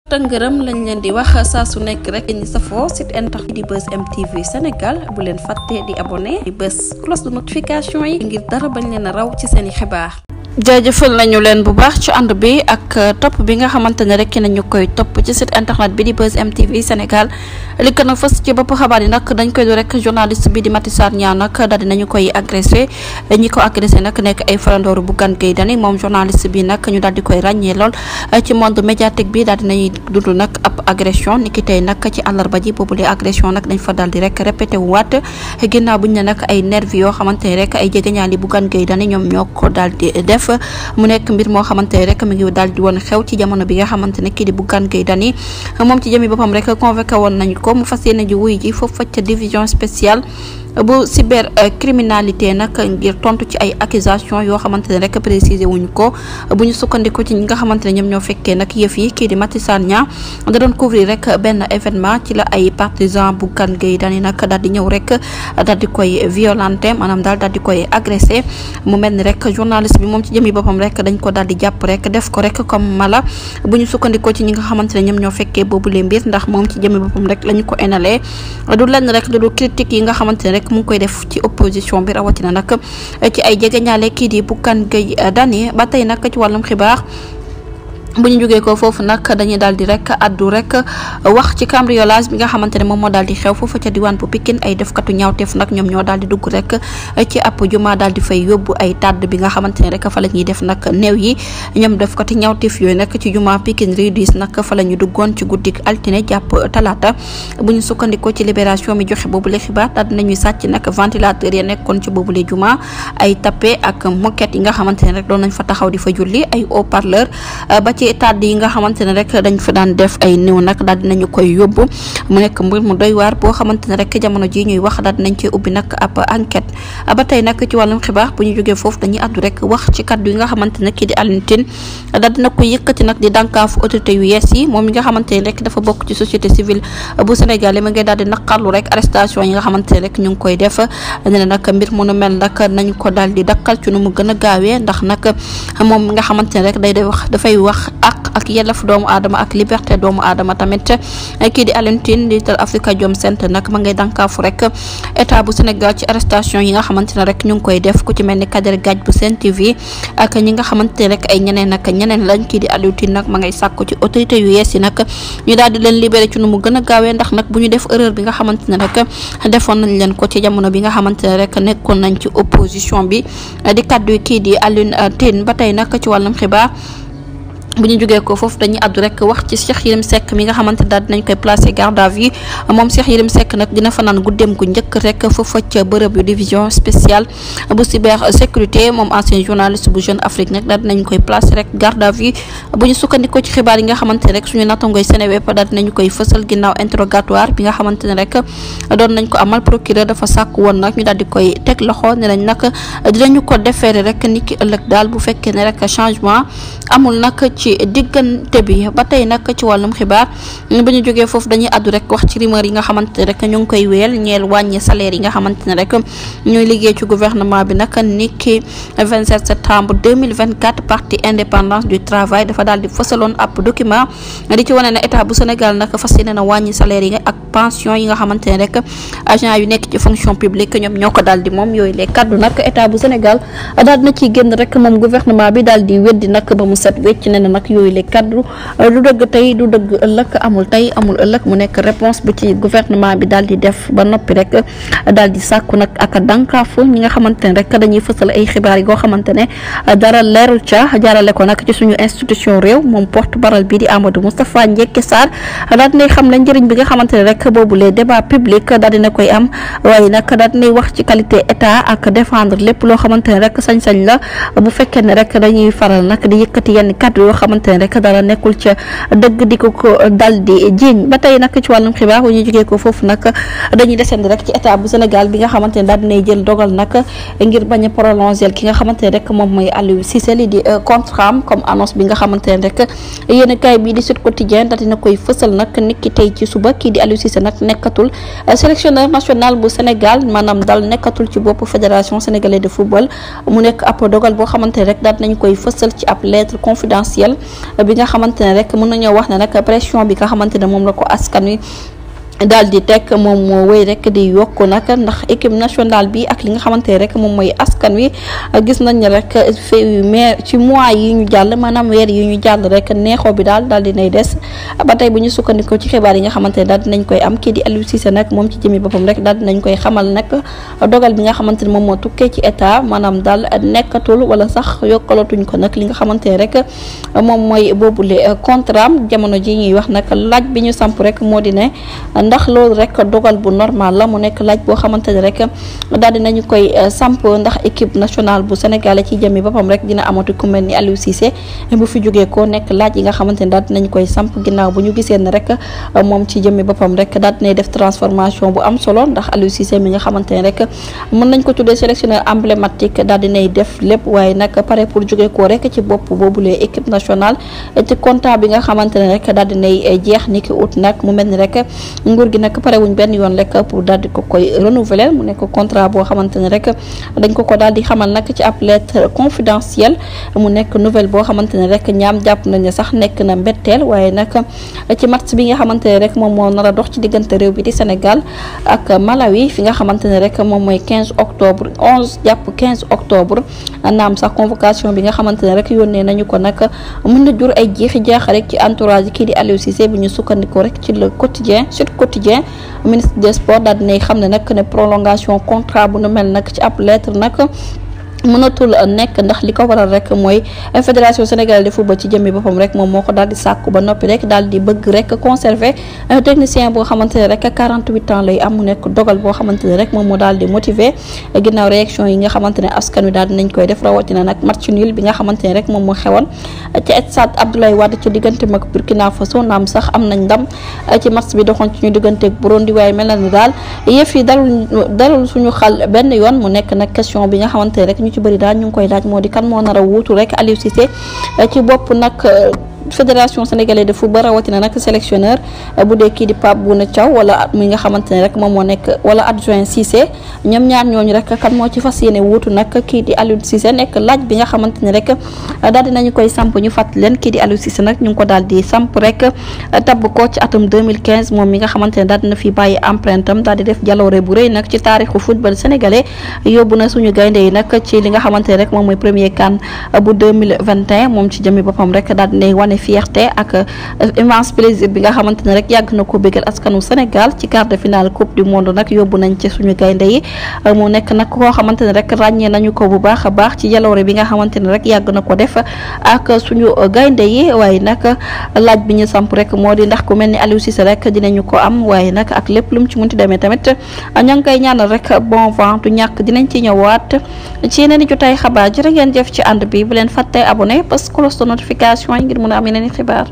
tëngërëm lañ leen di wax saa su nekk rek ñi safoo site internet di Buzz M TV Sénégal bu leen fàtte di abonné di bës cloche de notification yi ngir dara bañ leen a raw ci seeni xibaar. jaajëfal nañu leen bu baax ci ànd bi ak topp bi nga xamante ne rek nañu koy topp ci site internet bi di Buzz M TV Sénégal li gën a fës ci bopp xabaar yi nag dañ koy do rek journaliste bi di Maty Sarr Niang nag daal dinañu koy agressé ñi ko agressé nag nekk ay farandooru Bougane Gueye Dany moom journaliste bi nag ñu daal di koy ràññee lool ci monde médiatique bi daal dinañuy dund nag ab agression ni ki tey nag ci àllarba ji boobule agression nag dañ fa daal di rek répété wu waat ginnaaw buñ ne nag ay nervi yoo xamante ne rek ay jegeñaali Bougane Gueye Dany ñoom ñoo ko daal di def mu nekk mbir moo xamante ne rek mi ngi daal di woon xew ci jamono bi nga xamante ne kii di Bougane Gueye Dany moom ci jëmi boppam rek convoqué woon nañu ko mu fas yéene ji wuy ji foofu ca division spéciale bu cyber criminalité nag ngir tontu ci ay accusation yoo xamante ne rek précisé wuñu ko bu ñu sukkandiku ci ñi nga xamante ne ñoom ñoo fekkee nag yëf yi kii di Maty Sarr Niang da doon couvrir rek benn événement ci la ay partisans Bougane Gueye Dany nag daal di ñëw rek daal di koy violenté maanaam daal di koy agressé mu mel ni rek journaliste bi moom ci jëmi boppam rek dañ ko daal di jàpp rek def ko rek comme mala bu ñu sukkandikoo ci ñi nga xamante ne ñoom ñoo fekkee boobu le mbir ndax moom ci jëmi boppam rek la ñu ko énalee du lenn rek du critique yi nga xamante ne rek mu ngi koy def ci opposition bi rawatina nag ci ay jegeñaale kii di Bougane Gueye Dany ba tey nag ci wàllum xibaar bu ñu jógee ko foofu nag dañuy daal di rek addu rek wax ci cambriolage bi nga xamante ne moom moo daal di xew foofu ca diwaan bu Pikine ay defkatu ñaawteef nag ñoom ñoo daal di dugg rek ci ab juma daal di fay yóbbu ay tàdd bi nga xamante ne rek fa la ñuy def nag néew yi ñoom defkatu ñaawteef yooyu nag ci juma Pikine Ridis nag fa la ñu duggoon ci guddik altine jàpp talaata bu ñu sukkandikoo ci libération mi joxe boobule xibaar daal dinañuy sàcc nag ventilateur ya nekkoon ci boobule juma ay tapé ak moquette yi nga xamante ne rek doon nañ fa taxaw di fa julli ay haut-parleur ba ci tàdd yi nga xamante ne rek dañ fa daan def ay néew nag daal dinañu koy yóbbu mu nekk mbir mu doy waar boo xamante ne rek jamono ji ñuy wax daal dinañ cee ubbi nag ab enquête ba tey nag ci wàllum xibaar bu ñu jógee foofu dañuy addu rek wax ci kaddu yi nga xamante ne kii di Alioune Tine daal dina koy yëkkati nag di dànkaafu autorité yu yees yi moom mi nga xamante ne rek dafa bokk ci société civile bu Sénégal yi ma ngay daal di naqarlu rek arrestation yi nga xamante ne rek ñu ngi koy def ne nag mbir mu nu mel nag nañ ko daal di dakkal ci nu mu gën a gaawee ndax nag moom mi nga xamante ne rek dafay wax ak yelleef doomu aadama ak liberté doomu aadama tamit kii di Alioune Tine njiital Afrikajom Center nag ma ngay dànkaafu rek état bu Sénégal ci arrestation yi nga xamante ne rek ñu ngi koy def ku ci mel ni Kader Gadj bu Sen TV ak ñi nga xamante ne rek ay ñeneen lañ kii di Alioune Tine nag ma ngay sàkku ci autorité yu yees yi nag ñu daal di leen libéré ci nu mu gën a gaawee ndax nag bu ñu def erreur bi nga xamante ne rek defoon nañ leen ko ci jamono bi nga xamante ne rek nekkoon nañ ci opposition bi di kaddu kii di Alioune Tine ba tey nag ci wàllum xibaar bu ñu jógee ko foofu dañuy addu rek wax ci Cheikh Yérim Seck mi nga xamante daal dinañ koy placé garde à vue moom Cheikh Yérim Seck nag dina fanaan guddeem gu njëkk rek foofa ca bërëb yu division spéciale bu cyber sécurité moom ancien journaliste bu Jeune Afrique nag daal dinañ koy placé rek garde à vue bu ñu sukkandikoo ci xibaar yi nga xamante ne rek suñu nattangoy Seneweb daal dinañu koy fësal ginnaaw interrogatoire bi nga xamante ne rek doon nañ ko amal procureur dafa sàkk woon nag ñu daal di koy teg loxo ne nañ nag dinañu ko defeere rek ni ki ëllëg daal bu fekkee ne rek changement amul nag ci diggante bi ba tey nag ci wàllum xibaar ba ñu jógee foofu dañuy addu rek wax ci rumeur yi nga xamante ne rek ñu ngi koy wéyal ñeel wàññi salaire yi nga xamante ne rek ñooy liggéey ci gouvernement bi nag ni ki 27 septembre 2024 parti indépendance du travail dafa daal di fësaloon ab document di ci wane ne état bu Sénégal nag fas yéene na wàññi salaire yi ak pension yi nga xamante ne rek agent yu nekk ci fonction publique ñoom ñoo ko daal di moom yooyu les kaddu nag état bu Sénégal daal dina ciy génn rek moom gouvernement bi daal di weddi nag ba mu set wecc ne na nag yooyu les kaddu du dëgg tey du dëgg ëllëg amul tey amul ëllëg mu nekk réponse bu ci gouvernement bi daal di def ba noppi rek daal di sàkku nag ak dànkaafu ñi nga xamante ne rek dañuy fësal ay xibaar yi yoo xamante ne dara leerul ca jaarale ko nag ci suñu institution réew moom porte-parole bi di Amadou Moustapha Ndiéké Sarr daal dinay xam la njëriñ bi nga xamante ne rek boobu les débats publics daal dina koy am waaye nag daal dinay wax ci qualité état ak défendre lépp loo xamante ne rek sañ-sañ la bu fekkee ne rek dañuy faral nag di yëkkati yenn kaddu yoo xamante ne rek dara nekkul ca dëgg di ko dal di jiiñ ba tey nag ci wàllum xibaar bu ñu jógee ko foofu nag dañuy descendi rek ci état bu Sénégal bi nga xamante ne daal dinay jël dogal nag ngir bañ a prolonger ki nga xamante ne rek moom mooy Aliou Cissé li di contrat am comme annonce bi nga xamante ne rek yéen kay bii di Sud Quotidien daal dina koy fësal nag niki tey ci suba kii di Aliou Cissé nag nekkatul sélectionneur national bu Sénégal maanaam daal nekkatul ci bopp fédération sénégalaise de football mu nekk ab dogal boo xamante ne rek daal dinañ koy fësal ci ab lettre confidentielle virtuelle bi nga xamante ne rek mën nañoo wax ne nag pression bi nga xamante ne moom la ko askan wi daal di teg moom moo wéy rek di yokku nag ndax équipe nationale bi ak li nga xamante ne rek moom mooy askan wi gis nañ ne rek mais ci mois yi ñu jàll maanaam weer yi ñu jàll rek neexoo bi daal di nay des ba tey bu ñu sukkandikoo ci xibaar yi nga xamante ne daal dinañ koy am kii di Aliou Cissé nag moom ci jëmi boppam rek daal dinañ koy xamal nag dogal bi nga xamante ne moom moo tukkee ci état maanaam daal nekkatul wala sax yokkalatuñ ko nag li nga xamante ne rek moom mooy boobule contrat jamono ji ñuy wax nag laaj bi ñu samp rek moo di ne ndax loolu rek dogal bu normal la mu nekk laaj boo xamante ne rek daal dinañu koy samp ndax équipe nationale bu Sénégal ci jëmmi boppam rek dina amati ku mel ni Aliou Cissé bu fi jógee ko nekk laaj yi nga xamante ne daal dinañu koy samp ginnaaw bu ñu gisee ne rek moom ci jëmmi boppam rek daal dinay def transformation bu am solo ndax Aliou Cissé mi nga xamante ne rek mën nañ ko tuddee sélectionneur emblématique daal dinay def lépp waaye nag pare pour jógee ko rek ci bopp boobulee équipe nationale ci contrat bi nga xamante ne rek daal dinay jeex ni ki ut nag mu mel ni rek nguur gi nag pare wuñ benn yoon rek pour daal di ko koy renouveler mu nekk contrat boo xamante ne rek dañ ko daal di xamal nag ci ab lettre confidentielle mu nekk nouvelle boo xamante ne rek ñaam jàpp nañ ne sax nekk na mbetteel waaye nag ci match bi nga xamante ne rek moom moo nar a dox ci diggante réew bi di Sénégal ak Malawi fi nga xamante ne rek moom mooy 15 octobre 11 jàpp 15 octobre naam sax convocation bi nga xamante ne rek yónnee nañu ko nag mën na jur ay jeexi jaaxa rek ci entourage kii di Aliou Cissé bu ñu sukkandikoo rek ci le quotidien Sud Quotidien ministre des sports daal dinay xam ne nag ne prolongation contrat bu nu mel nag ci ab lettre nag mënatul nekk ndax li ko waral rek mooy fédération sénégalaise de football ci jëmmi boppam rek moom moo ko daal di sàkku ba noppi rek daal di bëgg rek conserver technicien boo xamante ne rek 48 ans lay am mu nekk dogal boo xamante ne rek moom moo daal di motiver ginnaaw réaction yi nga xamante ne askan wi daal dinañ koy def rawatina nag match nul bi nga xamante ne rek moom moo xewoon ci stade Abdoulaye Wade ci diggante mag Burkina Faso naam sax am nañ ndam ci match bi doxoon ci ñu digganteeg Burundi waaye mel na ni daal yëf yi dalul suñu xal benn yoon mu nekk nag question bi nga xamante ne rek ci bëri daal ñu ngi koy laaj moo di kan moo nar a wuutu rek Aliou Cissé ci bopp nag fédération sénégalaise de football rawatina nag sélectionneur bu dee kii di Pape Bouna Thiaw wala mi nga xamante ne rek moom moo nekk wala adjoint Cissé ñoom ñaar ñooñu rek kan moo ci fas yéene wuutu nag kii di Aliou Cissé nekk laaj bi nga xamante ne rek daal dinañu koy samp ñu fàttali leen kii di Aliou Cissé nag ñu ngi ko daal di samp rek tabb ko ci atum 2015 moom mi nga xamante ne daal dina fi bàyyi empreinte am daal di def jaloore bu rëy nag ci taarixu football sénégalais yóbbu na suñu gaynde yi nag ci li nga xamante ne rek moom mooy premier CAN bu 2021 moom ci jëmmi boppam rek daal dinay wane fierté ak immense plaisir bi nga xamante ne rek yàgg na ko bégal askanu Sénégal ci quart de finale coupe du monde nag yóbbu nañ ci suñu gaynde yi mu nekk nag koo xamante ne rek ràññee nañu ko bu baax a baax ci jaloore bi nga xamante ne rek yàgg na ko def ak suñu gaynde yi waaye nag laaj bi ñu samp rek moo di ndax ku mel ni Aliou Cissé rek dinañu ko am waaye nag ak lépp lu mu ci munti demee tamit ña ngi koy ñaanal rek bon vent du ñàkk dinañ ci ñëwaat ci yeneen i jotaay xabaar jërë ngeen jëf ci ànd bi bu leen fàttee abonné parce que cloche de notification yi ngir mën a am yeneen i xibaar